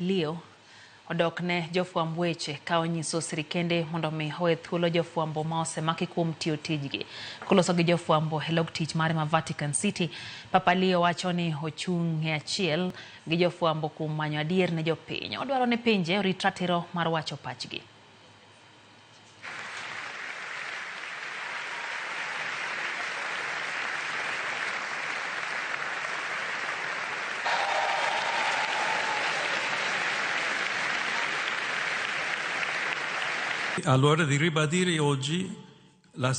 Leo odok ne jofwamb weche ka onyiso sirikende mondo mi owe thuolo jofwambo ma osemaki kuom tiyo tijgi. Koloso gi jofwambo e log tich mare ma Vatican City, Papa Leo wacho ni ochung' e achiel gi jofwambo kuom manyo adier ne jopiny. Odwaro ni pinje orit ratiro mar wacho pachgi. Allora di ribadire oggi la